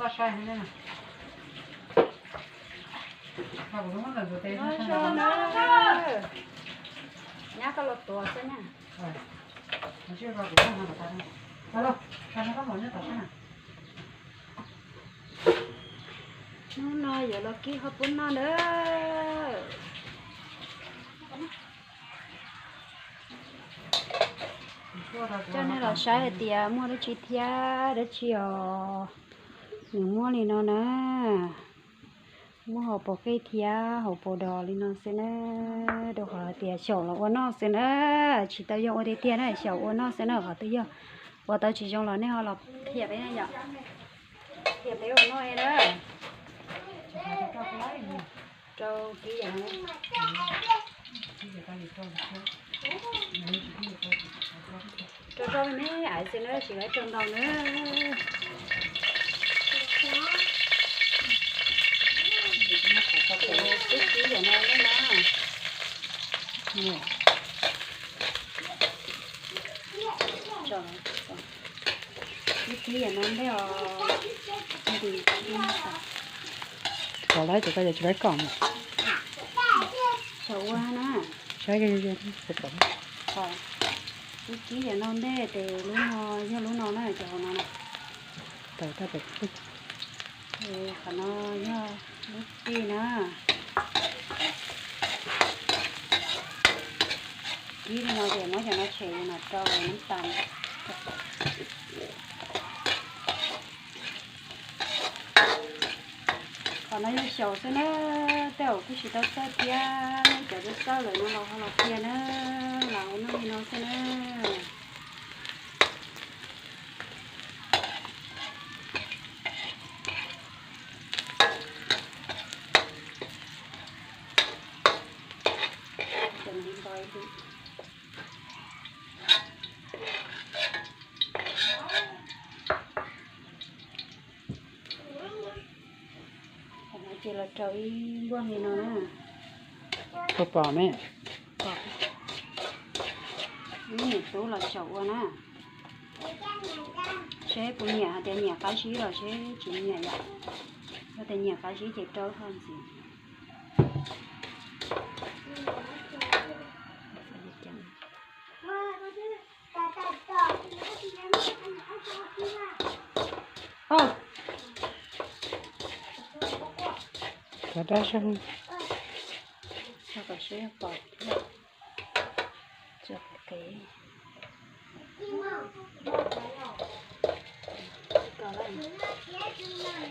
Nyab koj los tuav xwb na. Hnub no yuav los kib qhov pub noj na. Coj nej los saib hais tias muaj dab tsi thiab dab tsi os. Nws muaj li no na. Muaj hauv paus qij thiab hauv paus dos li no xwb na. Rau qhov hais tias xyaum los ua noj xwb na. Tsis tau yog ua tiag tiag na, xyaum ua noj xwb na. Qhov twg yog ua tau tsis zoo los nej ho los qhia peb na yom. Qhia peb ua noj na. Rau kib yam no. Rau rau me me xwb na, tsis tau rau ntau na. Twb kib yam no ntej na. Twb kib yam no ntej os. Kov lawm ces koj yuav tsis laib kom. Saum ua na. Saib. Twb kib yam no ntej ces lub no yog lub no na, ces hauv no na. Qhov no yog lub tij na. Kib li no ces muab cov no tshem li no rau nab tas. Qhov no yog xyaum xwb na, tej zaum kuj tsis tau txawj thiab, cov txawj txawj lawm no los ho los qhia na, los ua noj li no xwb na. Ces los rau ib npuaj li no na. Puas pom me? Pom. Ib niam tub los xyaum ua na. Seb puas nyiam, hais tias nyiam qab zib los seb tsis nyiam yom. Yog tias nyiam qab zib ces rau ho ntxiv. Cov dab sab, tso kom seb pom thiab. Tso kom kev.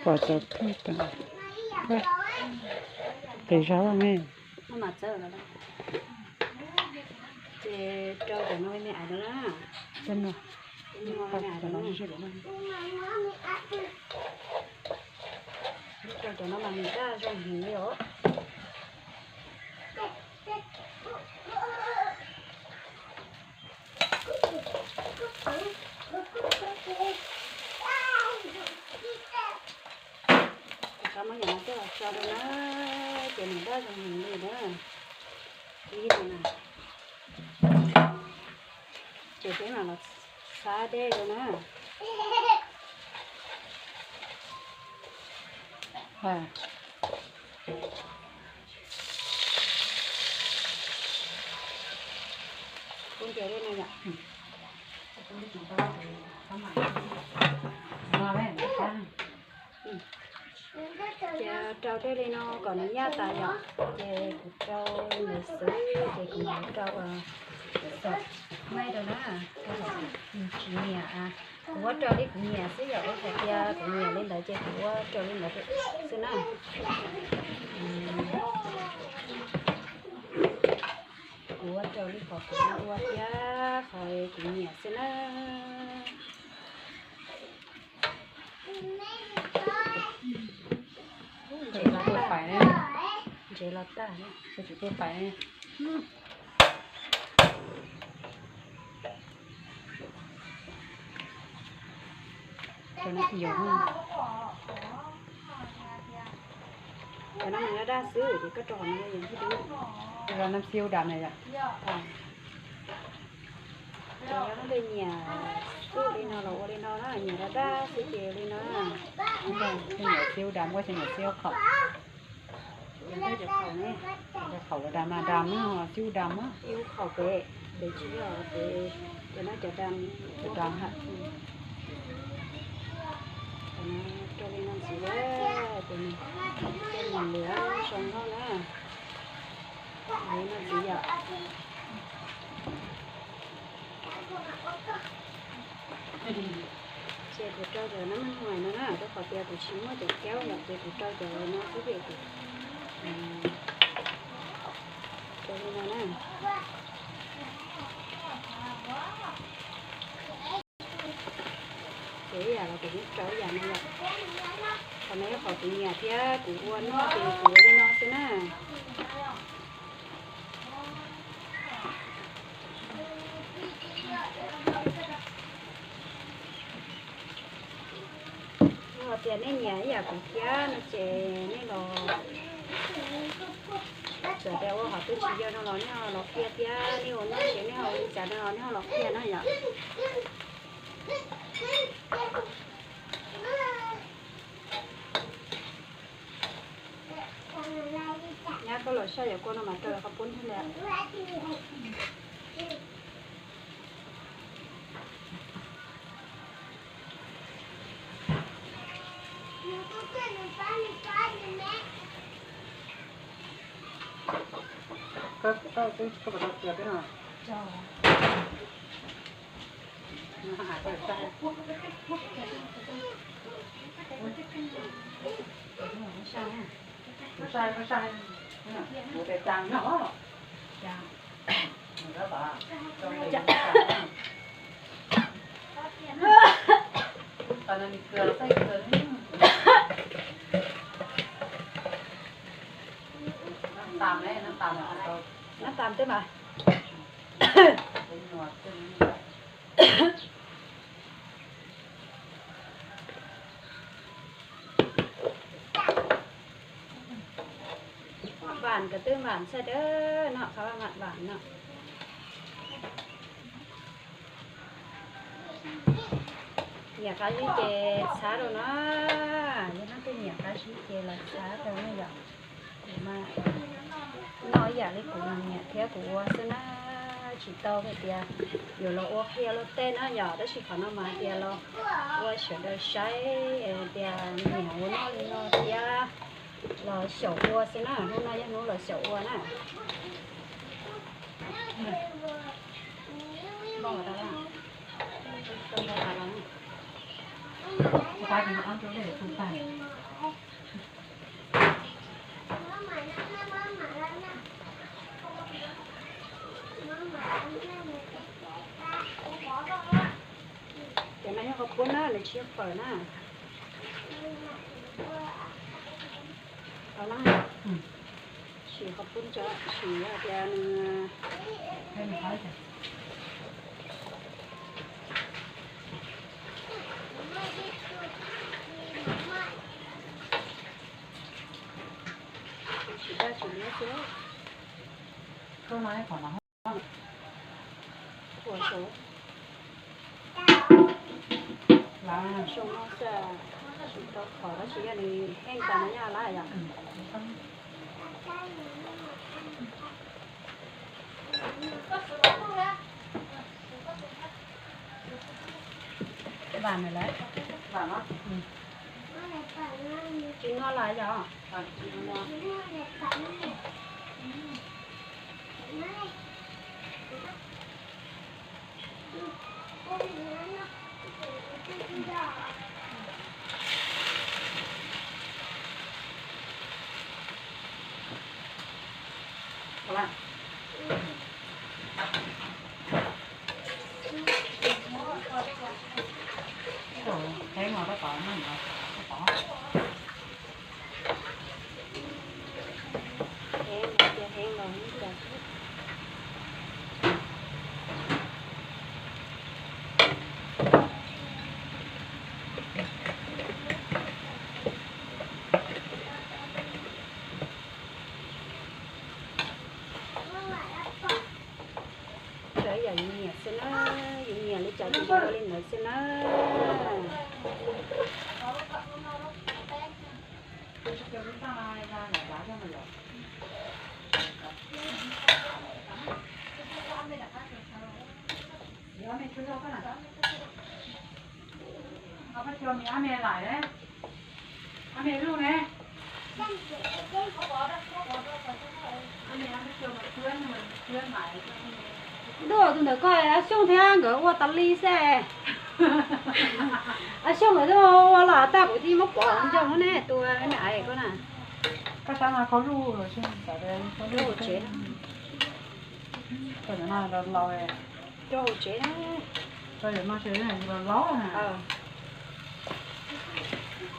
Pom tau kawg tas. Qis zog ne. Ces rau cov no me me ais no na. Rau cov no mas nws daj zoo heev li os. Rov muab cov no coj los tso rau na, ces nws daj zoo heev li na. Ib no na, ces peb mam los xab dej rau na. Kuv ntiav li no yom. Ces rau dej li no kom nws nyaj tas yom, ces kuv rau nws xwb, ces kuv mam rau xaum maij rau na. Tsis nyiam, kuv ua raws li kuv nyiam xwb yom, ua hais tias kuv nyiam li ntawd ces kuv ua raws li ntawd xwb na. Kuv ua raws li qhov kuv ua thiab qhov kuv nyiam xwb na. Ntsev los tag, ntsev los tag. Cov no nws daj daj xwb ces koj rau qhov no yog ntxim dub. Cov no nyiam xwb li no los ua li no na, nyiam daj daj xwb ces li no. Xib nyuam xib ub dam, muab xib nyuam xib ub khaum. Cov khaum los dam mas dam na, xib ub dam na. Ib ub khaum pem, pem tsis yog pem, cov no cov dam, cov dam. Rau li no ntxiv, ces nws thiaj mus liam zoo nkauj na. Li no ntxiv yom. Ces kuv rau cov nab maj huam no na, rau qhov tias kuv tsis muaj cov kaub yom, ces kuv rau cov no xwb ces kuv rau li no na. Ces ib yam los kuv yeej rau ib yam no yom. Qhov no yog qhov kuv nyiam thiab kuv ua noj ces kuv ua li no xwb na. Yog hais tias nej nyiam ib yam kuv thiab no ces nej los, txawm tias ua qhov twg tsis yog no los nej ho los qhia thiab, nej ua noj ces nej ho ua li cas no los nej ho los qhia na yom. Nyab koj los saj yam kua no mas rau qhov pub thiab li. Nab tas twb mas. Vam kom twb vam txhaj dawb no, qhov vam vam no. Nyiam qab zib ces txhab rau na, yog leej twg nyiam qab zib ces los txhab rau na yom. Kuv mas noj ib yam li kuv nyiam thiab kuv ua xwb na, tsis tau hais tias yuav los ua qhia luag tej na yom, tab sis qhov no mas hais tias los ua sawv daws saib tias nyiam ua noj li no thiab los xyaum ua xwb na, hnub no yog hnub los xyaum ua na. Cov no yog qhov pub na, nws tsis yog fawm na. Sim qhov pub tso, sim tias nws tsis daj tsis liab xwb. Ua saud. Zoo no xwb, tsis tau khov tab sis yog nws heej tas no nyob lawm yom. Vam lawm. Tsis no lawm yom. Cov yam yus nyiam xwb na, yus nyiam li cas ces yus ua li ntawd xwb na. Ntuj, tus ntawm ko Ab Xyooj thiab nkawd ua tas li xwb. Ab Xyooj nkawd twb ua los tag kuv thiaj muab pov ncoo ne, tus me aiv ko na. Koj sab no khaub luj, khaub luj tsev. Rau hauv tsev na.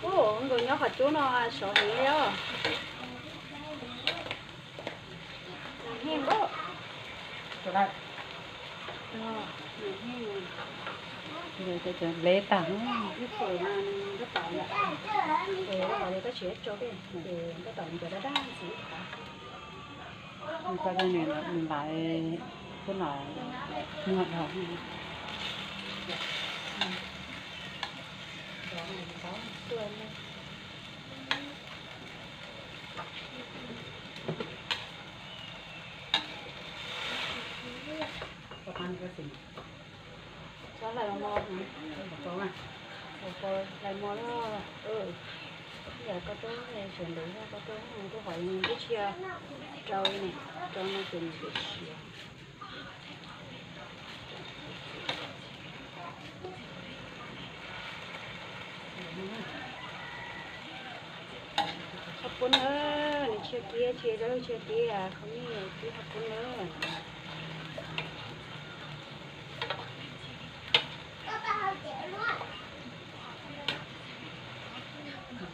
Ua nkawd nyob qhov cub no sov heev li os. Heej npaum. Nws cov nplev tag. Ib tug no nws tab tom, es tab tom li koj tsis tso tej, ces tab tom ncaws dab dab ntxiv. Nws ko nws nws laiv phub no muag dhau. Hlais mos, hlais mos los, yog koj tub sawv ntxov koj tub, koj qhov twb tsis yog rau ne, rau no ces nws yuav siav. Qhov pub na, nws tsis yog kib, tsis yog dawb, tsis yog kib, qhov me kib qhov pub na.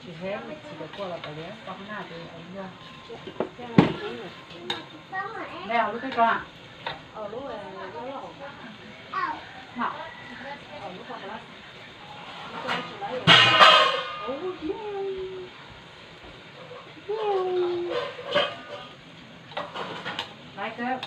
Tsis heev, txiv cov kua los pom liab pom hov na ces yog. Neb lub teb ko na. Laiv kawg.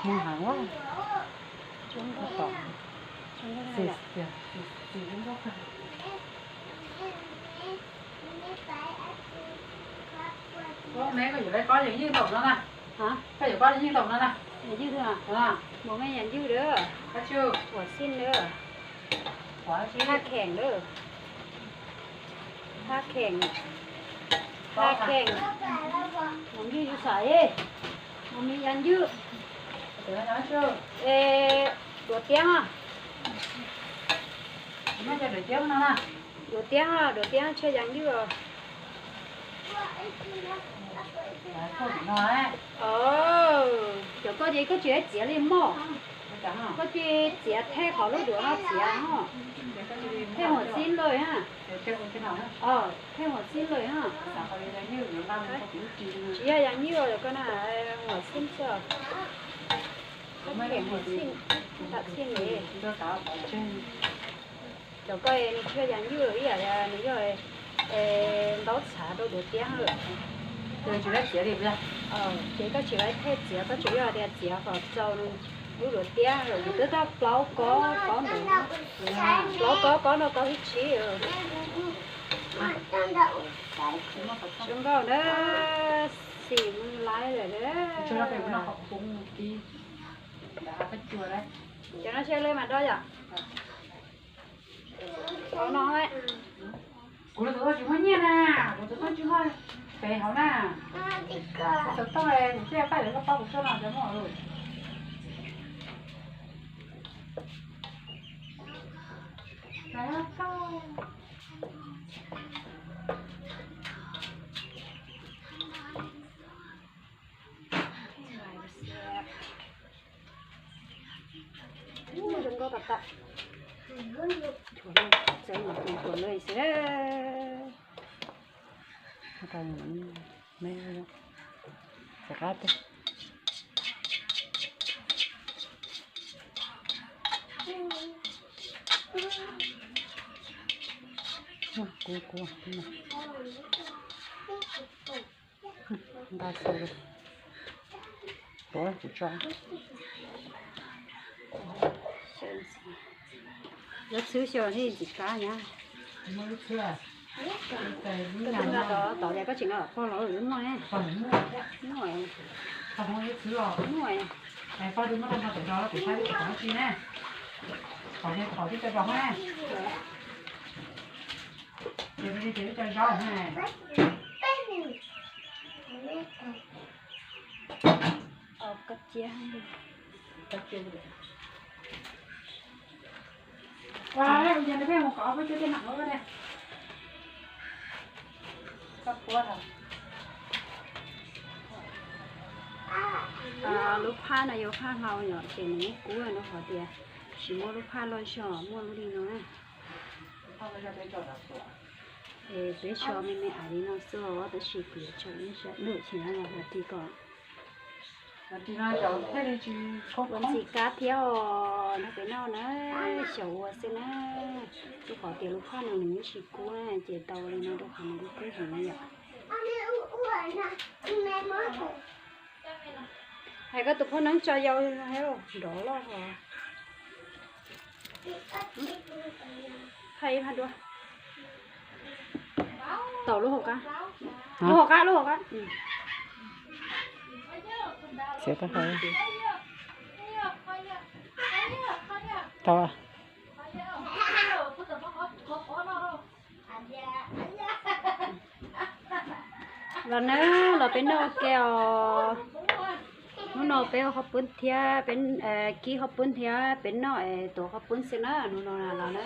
Muag heev ua. Tub ntau tom, xis tiag, xis xis lub nkaub kawg. Ub, neb koj yuav lawv kob yees ywj ntaum no na. Koj yuav kob yees ywj ntaum no na. Yees ywj, mus me yees ywj lawm. Koj tsw, ua xij lawm. Thaj kheem lawm. Thaj kheem, thaj kheem. Mus ywj yus xaiv, mus me yees ywj. Es duav tiab, duav tiab, duav tiab tshuaj yees ywj os. Cov koj ces koj tsis txiav li mog, koj tsis txiav thej qhov lub duav no txiav no. Thej huam xib lawm ha. Thej huam xib lawm ha. Tsis yog yees ywj os, cov koj na, huam xib xwb. Koj kheem huam xib, tam xij ne. Cov koj nws tsis yog yees ywj ib yam, nws yog ntaub txhav rau duav tiab lawm. Ces koj tsis laiv thej txiav, koj tsuas yog tias txiav kom txaus nws lub duav tiab lawm. Kuv twb tau plaub kob, kob ntawd, plaub kob, kob no kob thib tsib. Zoo nkauj na, xim mus laiv lawm. Cov no tseg lawm mas do yom. Hauv no, kuv tus tub tsis muaj nyiaj na, kuv tus tub tsis muaj pem hauv na. Kuv tus tub, kuv thiaj faib lawv koj paub kuv tuaj no cov muaj lus. Zoo nkauj tas tas. Txawm tus tuam lawm xwb. Txawm qab teg. Kuv, kuv nqa xaus, kuv tso. Lub txhwb xyaw ntxim qab nyab. Tov tias koj tsis nqa pog los lwm muaj ne. Muaj, muaj. Lub phaj no yog phaj hlau yom, ces nws yeej kub rau qhov tias tsis muaj lub phaj loj zog muaj lub li no na. Es peb tso me me ais li no xwb os, tab sis kuv yuav tso ib sab lwm tsis no los hais tias kom ua ntxim qab thiab os, nrog peb noj na, xyaum ua xwb na. Rau qhov tias lub phaj no nws yeej tsis kub na, ces tau li no rau qhov nws kub heev na yom. Hais koj tus phauj neeb tso yau nrov loj hos. Phaj ib phaj dua. Tau lub hauv qab. Lub hauv qab, lub hauv qab. Tau. Los na, los peb noj ua ke os. Hnub no peb ua qhob poob thiab, peb kib qhob poob thiab peb noj es tuav qhob poob xwb na. Hnub no los na,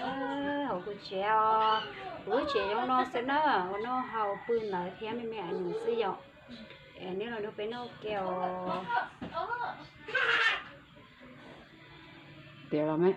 hauv kuv tsev os, kuv lub tsev zoo no xwb na, ua noj haus pw ntawd thiab me me ais nus xwb yom. Es nej los nrog peb noj ua ke os. Tiav los me.